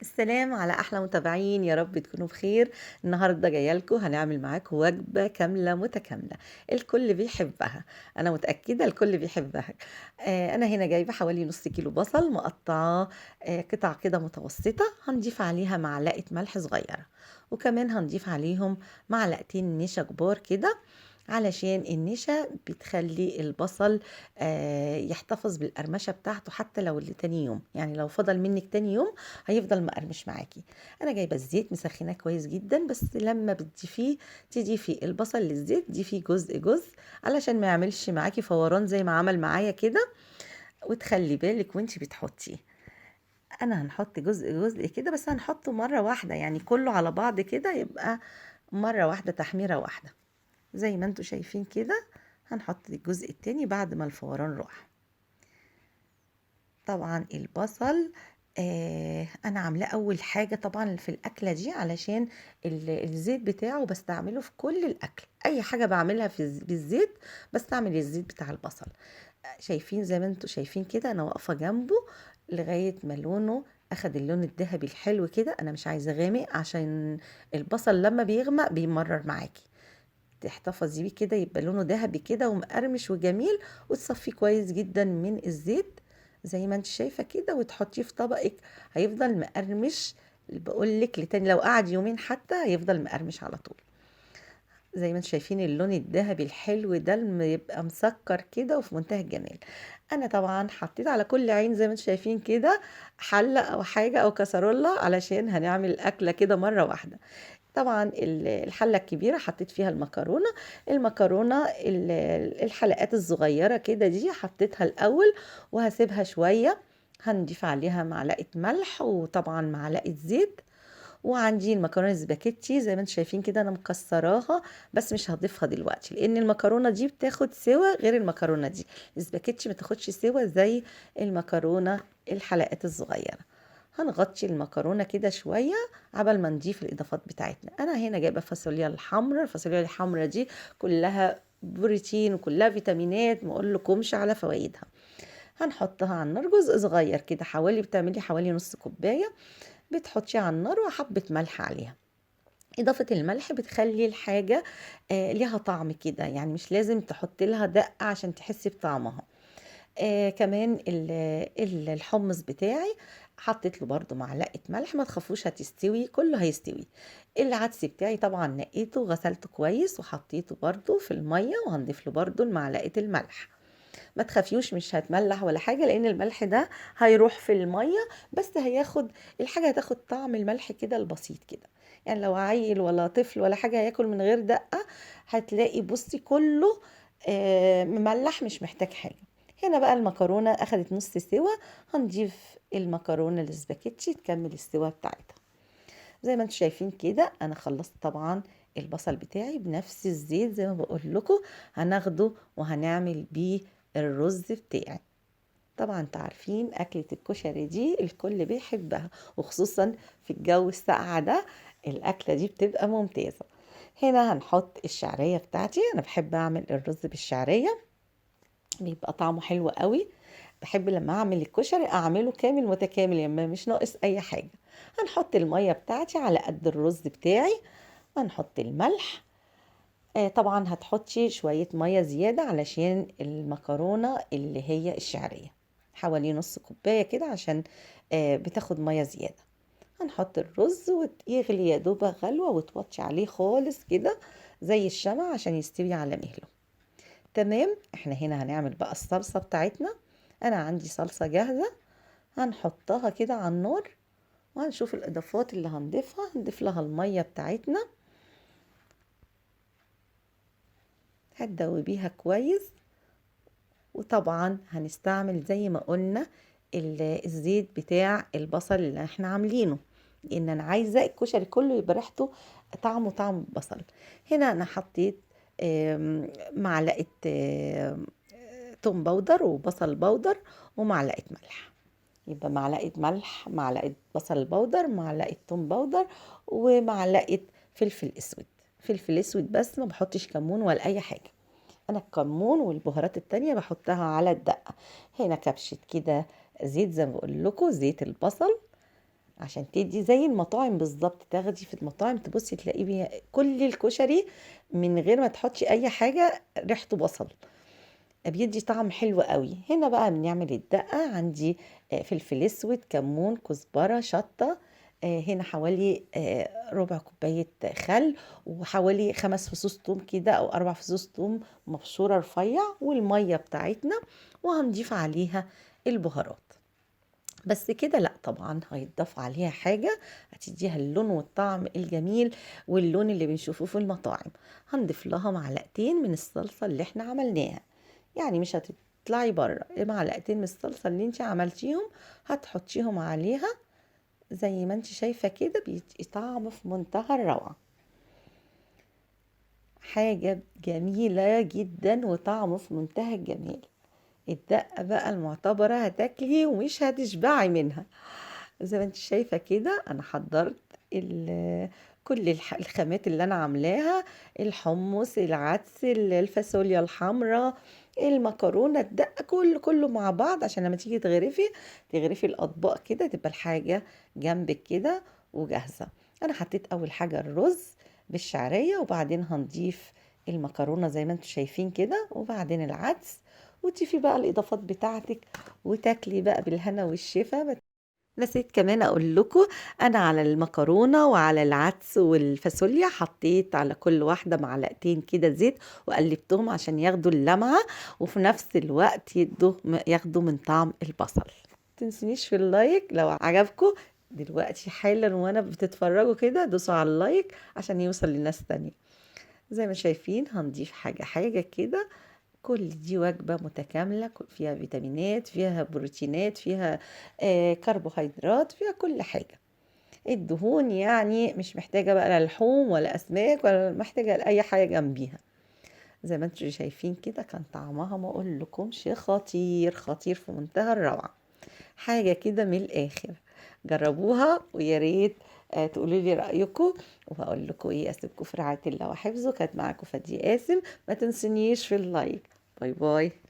السلام على أحلى متابعين، يا رب تكونوا بخير. النهاردة جاية لكم هنعمل معاكم وجبة كاملة متكاملة الكل بيحبها، أنا متأكدة الكل بيحبها. أنا هنا جايبة حوالي نص كيلو بصل مقطعاه قطع كده متوسطة، هنضيف عليها معلقة ملح صغيرة، وكمان هنضيف عليهم معلقتين نشا كبار كده، علشان النشا بتخلي البصل يحتفظ بالقرمشة بتاعته حتى لو لتاني يوم، يعني لو فضل منك تاني يوم هيفضل مقرمش معاكي. انا جايبه الزيت مسخناه كويس جدا، بس لما بتضيفيه تضيفي البصل للزيت ضيفيه جزء جزء علشان ما يعملش معاكي فوران زي ما عمل معايا كده، وتخلي بالك وانتي بتحطيه. انا هنحط جزء جزء كده، بس هنحطه مرة واحدة، يعني كله على بعض كده يبقى مرة واحدة، تحميره واحدة زي ما انتوا شايفين كده. هنحط الجزء التاني بعد ما الفوران راح. طبعا البصل انا عاملاه اول حاجة طبعا في الاكلة دي علشان الزيت بتاعه بستعمله في كل الاكل، اي حاجة بعملها بالزيت بستعمل الزيت بتاع البصل. شايفين زي ما انتوا شايفين كده انا واقفة جنبه لغاية ما لونه اخد اللون الذهبي الحلو كده. انا مش عايزه غامق عشان البصل لما بيغمق بيمرر معاكي، تحتفظي بيه كده يبقى لونه ذهبي كده ومقرمش وجميل، وتصفية كويس جدا من الزيت زي ما انت شايفه كده، وتحطيه في طبقك هيفضل مقرمش. بقولك لتاني لو قعد يومين حتى هيفضل مقرمش على طول. زي ما انتم شايفين اللون الذهبي الحلو ده اللي يبقى مسكر كده وفي منتهى الجمال. انا طبعا حطيت على كل عين زي ما انتم شايفين كده حله او حاجة او كسرولة علشان هنعمل اكله كده مرة واحدة. طبعا الحلة الكبيرة حطيت فيها المكرونه، المكرونه الحلقات الصغيرة كده دي حطيتها الاول وهسيبها شوية. هنضيف عليها معلقه ملح وطبعا معلقه زيت. وعندي المكرونه السباكيتي زي ما انتم شايفين كده انا مكسراها، بس مش هضيفها دلوقتي لان المكرونه دي بتاخد سوا غير المكرونه دي، السباكيتي ما تاخدش سوا زي المكرونه الحلقات الصغيرة. هنغطي المكرونه كده شوية عبال ما نضيف الاضافات بتاعتنا. انا هنا جايبه فاصوليا الحمراء، الفاصوليا الحمراء دي كلها بروتين وكلها فيتامينات، ما اقولكمش على فوائدها. هنحطها على النار جزء صغير كده، حوالي بتعملي حوالي نص كوباية، بتحطيها على النار وحبه ملح عليها. اضافه الملح بتخلي الحاجة ليها طعم كده، يعني مش لازم تحطي لها دقه عشان تحسي بطعمها. كمان الحمص بتاعي حطيت له برده معلقه ملح، ما تخافوش هتستوي، كله هيستوي. العدس بتاعي طبعا نقيته وغسلته كويس وحطيته برده في المية، وهنضيف له برده معلقه الملح. ما تخافيوش مش هتملح ولا حاجة لان الملح ده هيروح في المية، بس هياخد الحاجة هتاخد طعم الملح كده البسيط كده، يعني لو عيل ولا طفل ولا حاجة هياكل من غير دقه هتلاقي بصي كله مملح مش محتاج حاجة. هنا بقى المكرونه اخدت نص سوا، هنضيف المكرونه السباكيتي تكمل السوا بتاعتها. زي ما انتم شايفين كده انا خلصت طبعا البصل بتاعي بنفس الزيت زي ما بقول لكم، هناخده وهنعمل بيه الرز بتاعي. طبعا انتوا عارفين اكلة الكشري دي الكل بيحبها، وخصوصا في الجو الساقع ده الاكلة دي بتبقى ممتازة. هنا هنحط الشعرية بتاعتي، انا بحب اعمل الرز بالشعرية بيبقى طعمه حلو قوي. بحب لما اعمل الكشري اعمله كامل متكامل، يعني مش ناقص اي حاجة. هنحط المية بتاعتي على قد الرز بتاعي، وهنحط الملح. طبعا هتحطي شوية مية زيادة علشان المكرونة اللي هي الشعرية، حوالي نص كوباية كده عشان بتاخد مية زيادة. هنحط الرز ويغلي يا دوب غلوة، وتوطي عليه خالص كده زي الشمع عشان يستوي على مهله. تمام. احنا هنا هنعمل بقى الصلصة بتاعتنا. انا عندي صلصة جاهزة هنحطها كده على النار، وهنشوف الاضافات اللي هنضيفها. هنضيف لها المية بتاعتنا، هتدوبيها كويس. وطبعا هنستعمل زي ما قلنا الزيت بتاع البصل اللي احنا عاملينه، لان انا عايزه الكشري كله يبقى ريحته طعمه طعم بصل. هنا انا حطيت معلقه توم powder وبصل powder ومعلقة ملح، يبقى معلقه ملح، معلقه بصل powder، معلقه توم powder، ومعلقة فلفل اسود. فلفل اسود بس، ما بحطش كمون ولا اي حاجة. انا الكمون والبهارات التانية بحطها على الدقة. هنا كبشة كده زيت زي ما بقول لكم، زيت البصل. عشان تدي زي المطاعم بالظبط. تاخدي في المطاعم تبصي تلاقيه كل الكشري من غير ما تحطي اي حاجة ريحته بصل، بيدي طعم حلو قوي. هنا بقى بنعمل الدقة. عندي فلفل اسود، كمون، كزبرة، شطة، هنا حوالي ربع كوباية خل، وحوالي 5 فصوص توم كده او 4 فصوص توم مبشورة رفيع، والمية بتاعتنا، وهنضيف عليها البهارات. بس كده؟ لا طبعا هيتضاف عليها حاجة هتديها اللون والطعم الجميل واللون اللي بنشوفه في المطاعم. هنضيف لها معلقتين من الصلصة اللي احنا عملناها، يعني مش هتطلعي بره، معلقتين من الصلصة اللي انت عملتيهم هتحطيهم عليها زي ما انت شايفة كده، بيدي طعم في منتهى الروعة، حاجة جميلة جدا وطعمه في منتهى الجمال. الدقة بقى المعتبرة هتاكلي ومش هتشبعي منها. زي ما انت شايفة كده انا حضرت كل الخامات اللي انا عاملاها، الحمص، العدس، الفاصوليا الحمراء، المكرونة، الدقة، كله مع بعض، عشان لما تيجي تغرفي الاطباق كده تبقى الحاجة جنبك كده وجاهزة. انا حطيت اول حاجة الرز بالشعرية، وبعدين هنضيف المكرونة زي ما انتم شايفين كده، وبعدين العدس، وتضيفي بقى الاضافات بتاعتك وتاكلي بقى بالهنا والشفا. نسيت كمان اقول لكم انا على المكرونه وعلى العدس والفاصوليا حطيت على كل واحده معلقتين كده زيت وقلبتهم عشان ياخدوا اللمعه، وفي نفس الوقت ياخدوا من طعم البصل. تنسونيش في ال like لو عجبكم دلوقتي حالا وانا بتتفرجوا كده، دوسوا على ال like عشان يوصل لناس تانية. زي ما شايفين هنضيف حاجه حاجه كده، كل دي وجبة متكاملة، فيها فيتامينات، فيها بروتينات، فيها كربوهيدرات، فيها كل حاجة. الدهون يعني مش محتاجة بقى لا لحوم ولا أسماك ولا محتاجة لأي حاجة جنبيها. زي ما انتوا شايفين كده كان طعمها ما اقول لكمش خطير خطير في منتهى الروعة، حاجة كده من الآخر. جربوها ويا ريت تقولوا لي رأيكم، وهقول لكم ايه. اسيبكم في رعاية الله وحفظه. كانت معاكم فادية قاسم، ما تنسونيش في ال like. bye bye.